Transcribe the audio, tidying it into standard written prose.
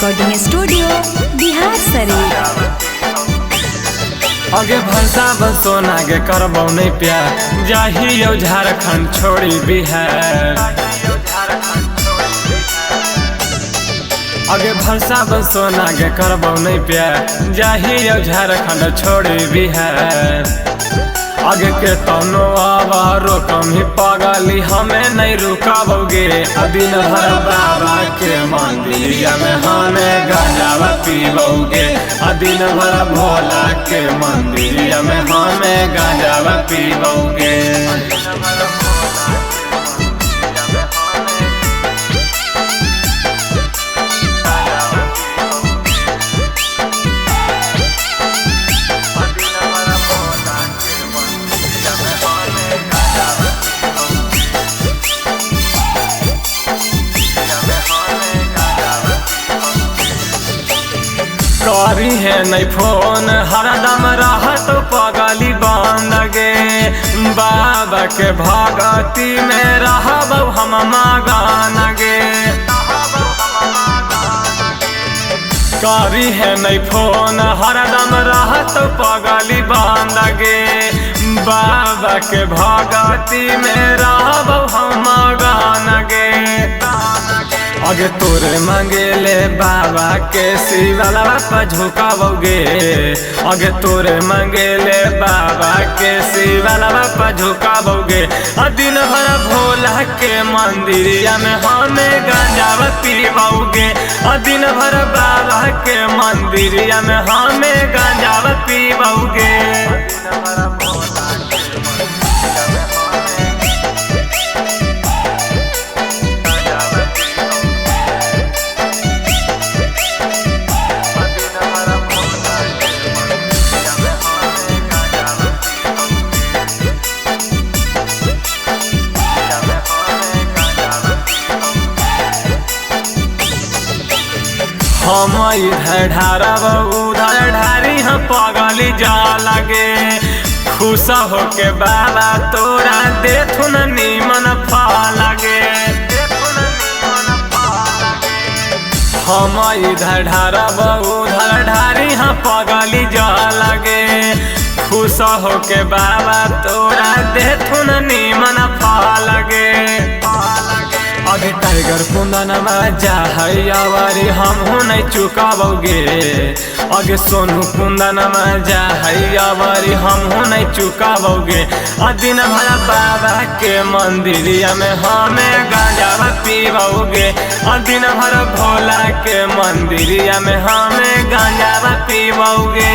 Recording studio Bihar Sharif. अगे भरसा बसोना के करबौ नहीं प्यार, जाही यौ झारखंड छोड़ी बिहार। अगे भरसा बसोना के करबौ नहीं प्यार, जाही यौ झारखंड छोड़ी बिहार। आगे के तनो आवारो कम ही पागली हमें नहीं रुकाबोगे। दिन भर बाबा के मंदिरिया में हमें गांजा पीबोगे। दिन भर भोला के मंदिरिया में हमें गांजा पीबोगे। करी है नहीं फोन हरदम रहत पगली बंद गे। बाबा के भगती में रहब हम मगन गे। करी है नहीं फोन हरदम रहत पगली बंद गे। बाबा के भगती में रहब हम मगन गे। अगे तोरे मांगेले बाबा के शिवाला पर झुकावोगे। अगे तोरे मांगेले बाबा के शिवाला पर झुकावोगे। दिन भर भोला के मंदिरिया में हमें गांजा पीबोगे। दिन भर बाबा के मंदिरिया में हमें गांजा पीबोगे। हम इधर ढारब उधर ढारी हम पगली जा लगे। खुश होके बाबा तोरा देथुन नीमन फल लगे। हम इधर ढारब उधर ढारी हम पगली जा लगे। खुश होके बाबा तोरा देथुन नीमन फल लगे। अगे टाइगर कुंदनमा जा हमहू नहीं चुकाबोगे। अगे सोनू कुंदनमा जा हमहू नहीं चुकाबोगे। दिन भर बाबा के मंदिरिया में हमें गांजा पीबोगे। दिन भर भोला के मंदिरिया में हमें गांजा पीबोगे।